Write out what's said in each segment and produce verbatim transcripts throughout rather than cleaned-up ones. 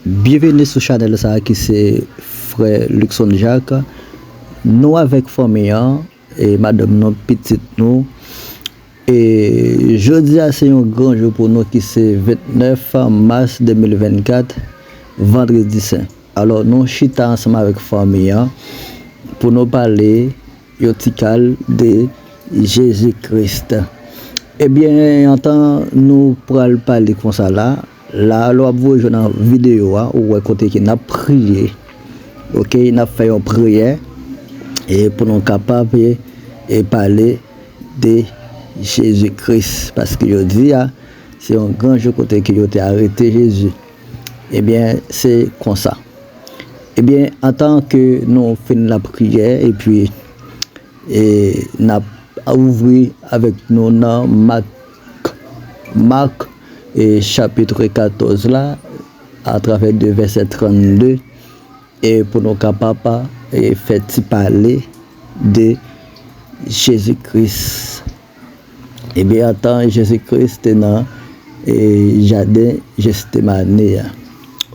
Byenveni sou chanèl sa a ki se frè Luckson Jacques. Nou avèk fanmi an, e madanm nou, pitit nou. E jodi a se yon gran jou pou nou ki se vennèf mas de mil vennkat, vandredi sen. Alò, nou chita ansanm avèk fanmi an pou nou pale yon ti kal de Jezi Kris. Ebyen, antan nou pral pale konsa la, la, lè w ap voye jwenn nan videyo a, ou wè kote ke n ap priye. Oke, n ap fè yon priyè e pou nou kapab e, e pale de Jezi Kris. Paske jodi a, se yon gran jou kote ke yo te arete Jezi. Ebyen, se konsa. Ebyen, antan ke nou fin lapriyè, epi e n ap ouvri avèk nou nan Mak, Mak, e chapit katòz la, atravè de vèsè trannde, e pou nou kapab e fè ti pale de Jezi Kris. Ebyen, antan Jezi Kris te nan e jaden Jestemane a.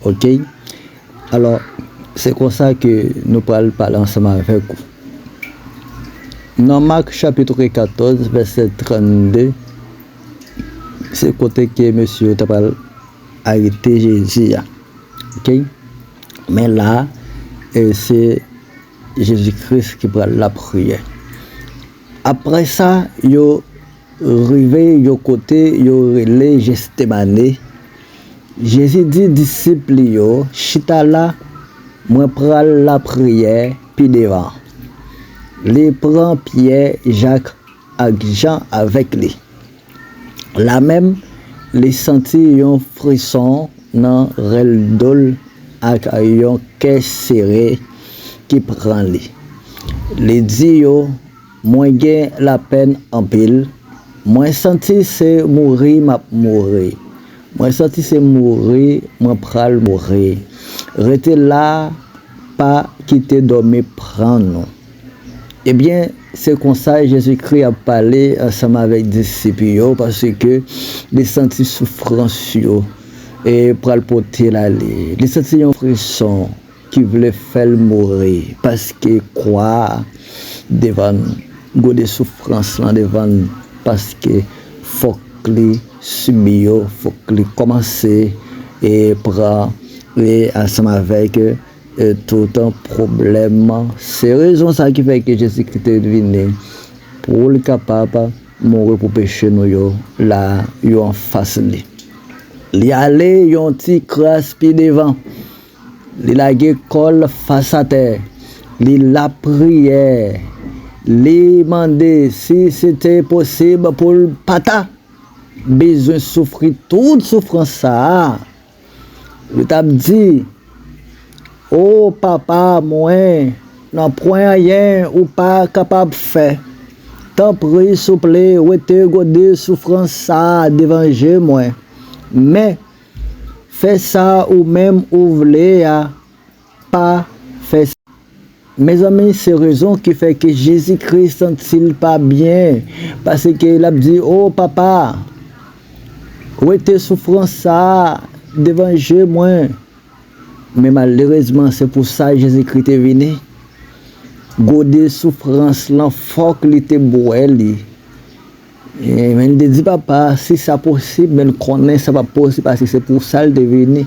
Oke? Alò, se konsa ke nou pral pale ansanm avèk ou. Nan Mak chapit katòz, vèsè trannde, se kote ke mesye yo ta pral arete Jezi a. Oke? Men la, e se Jezi Kris ki pral lapriyè. Apre sa, yo rive yon kote yo rele Jestemane. Jezi di disip li yo, "Chita la, mwen pral lapriyè pi devan." Li pran Pyè, Jak ak Jan avèk li. Lamenm, li santi yon frison nan rèl do l ak yon kè sere ki pran li. Li di yo, "Mwen gen lapèn anpil. Mwen santi se mouri m ap mouri. Mwen santi se mouri mwen pral mouri. Rete la, pa kite dòmi pran nou." Ebyen, se konsa Jezikri ap pale ansanm avèk disip yo, paske li santi soufrans yo e pral pote l ale. Li santi yon frison ki vle fè l mouri, paske kwa a devan l, gode soufrans lan devan l, paske fòk li sibi yo, fòk li kòmanse e pran e ansanm avèk e tout pwoblèm. Se rezon sa ki fè ke Jezikri te vini, pou li kapab mouri pou peche nou yo, la yo anfas li. Li ale yon ti kras pi devan. Li lage kò l fas atè. Li lapriyè. Li mande si se te posib pou l pa ta bezwen soufri tout soufrans sa a. Li t ap di, "O Papa mwen, nan pwen anyen ou pa kapab fè. Tanpri, souple, wete gode soufrans sa a devan je mwen. Men, fè sa ou menm ou vle a, pa fè sa." Mezanmi, se rezon ki fè ke Jezikri santi l pa byen, paske l ap di, "O Papa, wete soufrans sa a devan je mwen." Men malerezman, se pou sa Jezikri te vini. Gode soufrans lan, fòk li te bwè li. E, men li te di Papa, si sa posib, men l konnen sa p ap posib, paske se pou sa l te vini.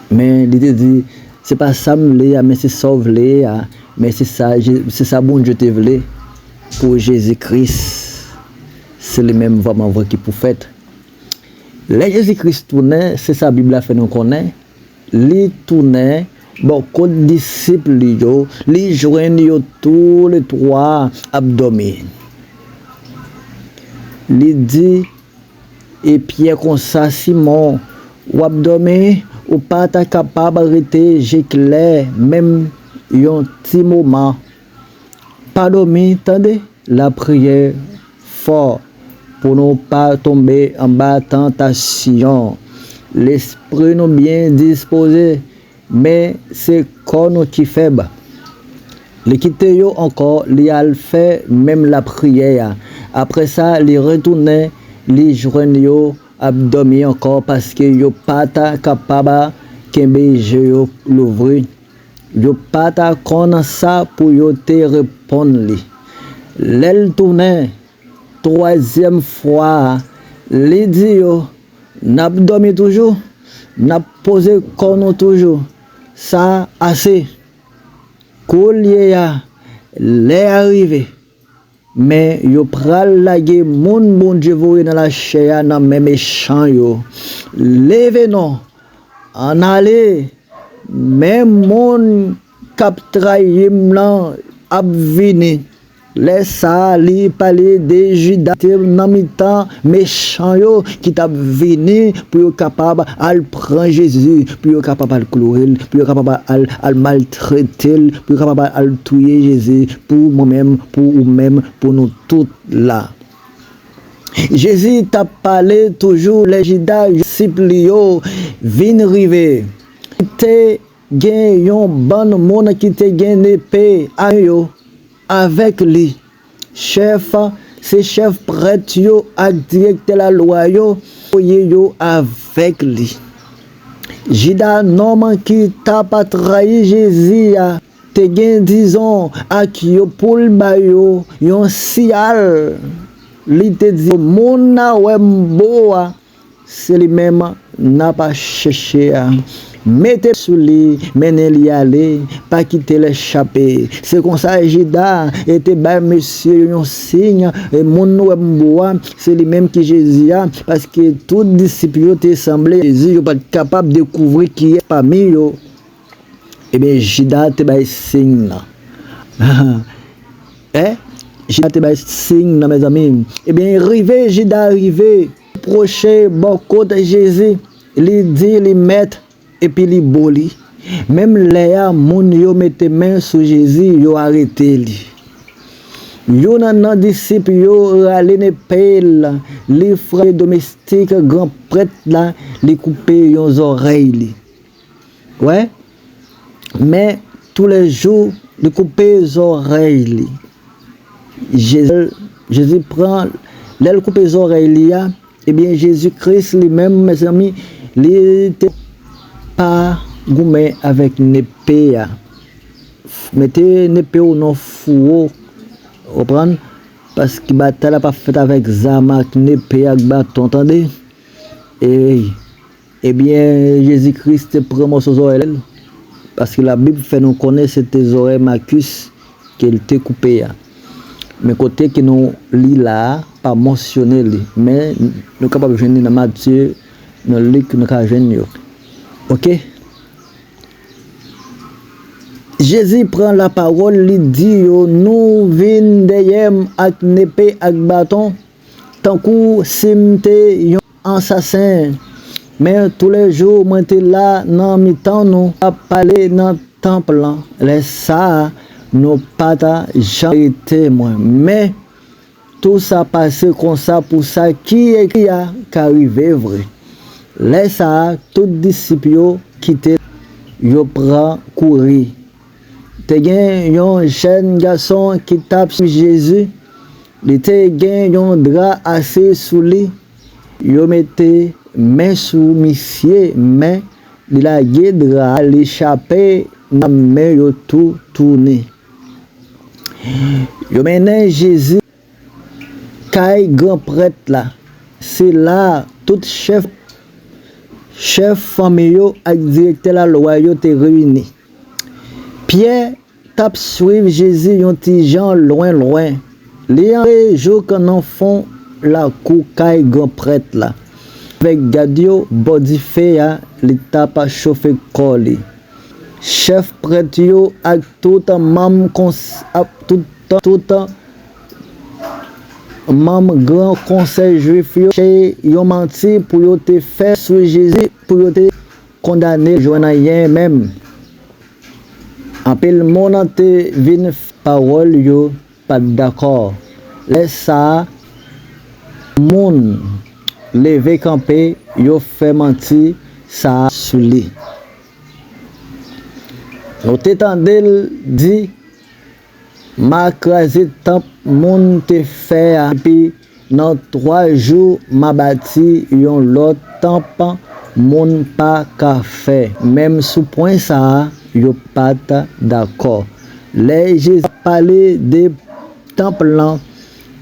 Men li te di, "Se pa sa m vle a, men se sa w vle a." Men se sa, Je- se sa Bondye te vle pou Jezi Kris. Se li menm vrèman vre ki pou fèt. Lè Jezi Kris tounen, se sa Bib la fè nou konnen, li tounen bò kot disip li yo, li jwenn yo toule twa ap dòmi. Li di e Pyè konsa, "Simon, w ap dòmi? Ou pa ta kapab rete je klè menm yon ti moman? Pa dòmi, tande, lapriyè fò pou nou pa tonbe anba tantasyon. Lespri nou byen dispoze, men se kò nou ki fèb." Li kite yo ankò, li al fè menm lapriyè a. Apre sa, li retounen, li jwenn yo ap dòmi ankò, paske yo pa ta kapab kenbe je yo louvri. Yo pa ta konn sa pou yo te reponn li. Lè l tounen twazyèm fwa a, li di yo, "N ap dòmi toujou? N ap poze kò nou toujou? Sa ase! Koulye a, lè a rive, men yo pral lage moun Bondye voye nan lachè a nan men mechan yo. Leve non, ann ale, men moun k ap trayi m nan ap vini." Lè sa a, li pale de Jida ki te nan mitan mechan yo ki t ap vini pou yo kapab al pran Jezi, pou yo kapab al kloure l, pou yo kapab al, al maltrete l, pou yo kapab al touye Jezi, pou mwen menm, pou ou menm, pou nou tout la. Jezi t ap pale toujou lè Jida, disip li yo, vin rive. Te gen yon bann moun ki te gen nepe a yo avèk li. Chèf, se chèf prèt yo ak direktè lalwa yo voye yo avèk li. Jida, nonm ki t ap trayi Jezi a, te gen dizon ak yo pou l ba yo yon siyal. Li te di, "Moun nan wè m bo a, se li menm n ap chèche a. Mete sou li, mennen li ale, pa kite l chape." Se konsa Jida te bay mesye yo yon siy, e, "Moun nou wè m bo a, se li menm ki Jezi a," paske tout disip yo te sanble Jezi, yo pa t kapab dekouvri kiyès pami yo. Ebyen, Jida te bay siy nan. Hein? Jida te bay siy nan, mezanmi. Ebyen, rive, Jida rive, pwoche bò kot Jezi, li di li, "Mèt," epi li bo li. Menm lè a, moun yo mete men sou Jezi, yo arete li. Youn nan disip yo rale nepe l, li frape domestik gran prèt la, li koupe yon zòrèy li. Wè, men toulèjou, li koupe zòrèy li. Jezi, Jezi pran, lè l koupe zòrèy li a, ebyen, Jezi Kris li menm, mezanmi, li te pa goumen avèk nepe a. Mete nepe w nan fouwo, w konprann? Paske batay la pa fèt avèk zam ak nepe ak baton, tande? E, ebyen, Jezi Kris te pran mòso zòrèy l, paske Labib fè nou konnen se te zòrèy Makis ke l te koupe a. Men kote ke nou li la a, pa mansyone li, men nou kapab jwenn li nan Matye, nan Lik, nou ka jwenn yo. Oke? Jezi pran lapawòl, li di yo, "Nou vin dèyè m ak nepe ak baton, tankou si m te yon ansasen. Men toulèjou mwen te la nan mitan nou, ap pale nan tanp lan. Lè sa a, nou pa ta janm arete mwen. Men tou sa pase konsa pou sa ki ekri a ka rive vre." Lè sa a, tout disip yo kite l, yo pran kouri. Te gen yon jèn gason ki t ap swiv Jezi. Li te gen yon dra ase sou li. Yo mete men sou misye, men li lage dra a, li chape nan men yo tou tounen. Yo mennen Jezi kay gran prèt la. Se la tout chèf, chèf fanmi yo ak direktè lalwa yo te reyini. Pyè t ap swiv Jezi yon ti jan lwen lwen. Li antre jouk nan fon lakou kay gran prèt la. Avèk gad yo bò dife a, li t ap chofe kò li. Chèf prèt yo ak tout manm kons-, ak tout, tout manm gran konsèy jwif yo chèche yon manti pou yo te fè sou Jezi, pou yo te kondane l jwenn anyen menm. Anpil moun te vin pawòl yo pa t dakò. Lè sa a, moun leve kanpe, yo fè manti sa a sou li. Nou te tande l di, "M a kraze tanp moun te fè a, epi Nan twa jou, m a bati yon lòt tanp moun pa ka fè. Menm sou pwen sa a, yo pa t dakò. Lè Jezi t ap pale de tanp lan,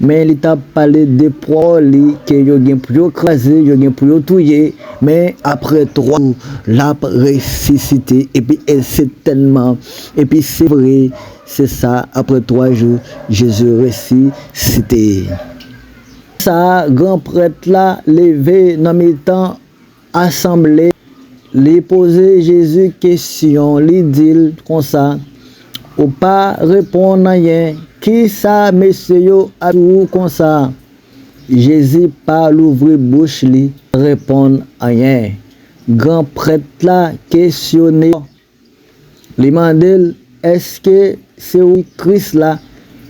men li t ap pale de pwòp li ke yo gen pou yo kraze, yo gen pou yo touye, men apre twa jou, l ap resisite, epi e sètènman, epi se vre, se sa, apre twa jou, Jezi resisite. Sa, gran prèt la leve nan mitan asanble, li poze Jezi kesyon, li di l konsa, ou pa reponn anyen, kisa mesye yo ap di w konsa? Jezi pa louvri bouch li, pa reponn anyen. Gran prèt la kesyone l. Li mande l, èske se ou ki Kris la,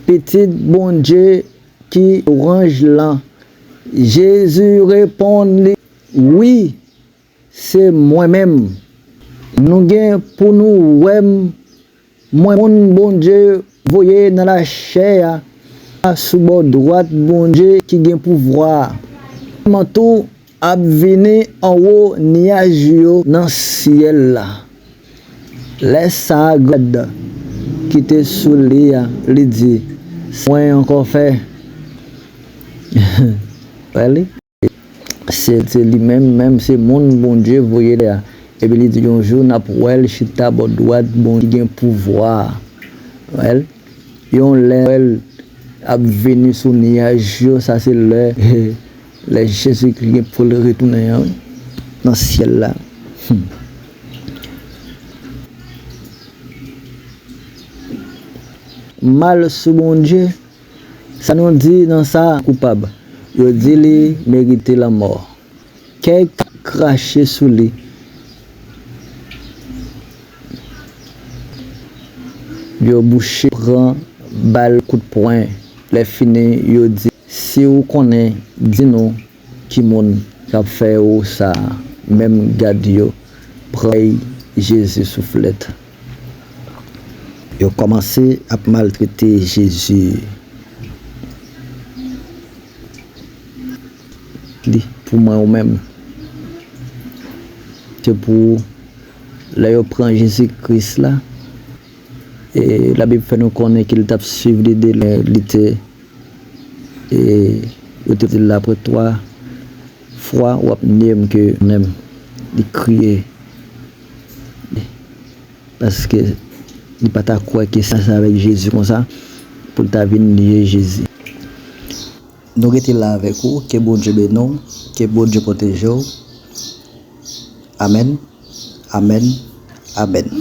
Pitit Bondye ki anj lan? Jezi reponn li, wi, se mwen menm. Nou gen pou nou wè m, mwen moun Bondye voye nan lachè a, sou bò dwat Bondye ki gen pouvwa a. Mwen tou ap vini anwo nyaj yo nan syèl la. Lè sa a, gad ki te sou li a, li di, se mwen ankò fè. Wè li? Se, se li menm, menm se moun Bondye voye la. Epi li di, yon jou n ap wè l chita bò dwat Bondye ki gen pouvwa a. Wè l? Yon lè wè l ap vini sou nyaj yo, sa se lè, lè Jezikri gen pou l retounen an, nan syèl la. Hmm. Mal sou Bondye, sa nou di nan sa koupab? Yo di li merite lanmò. Kèk krache sou li. Yo bouche pran ba l kout pwen. Lè fini, yo di, si w konnen, di nou ki moun k ap fè w sa a. Menm gad yo pran Jezi souflèt. Yo kòmanse ap maltrete Jezi. Li pou mwen ou menm. Se pou lè yo pran Jezi Kris la, e Labib fè nou konnen ke li t ap swiv li de lwen, li te, e yo te di l apre twa fwa, w ap nye m ke w konnen m. Li kriye. Paske li pa ta kwè ke sa, sa avèk Jezi konsa, pou l ta vin nye Jezi. Nou rete la avèk ou, ke Bondye beni w, ke Bondye pwoteje w. Amèn, amèn, amèn.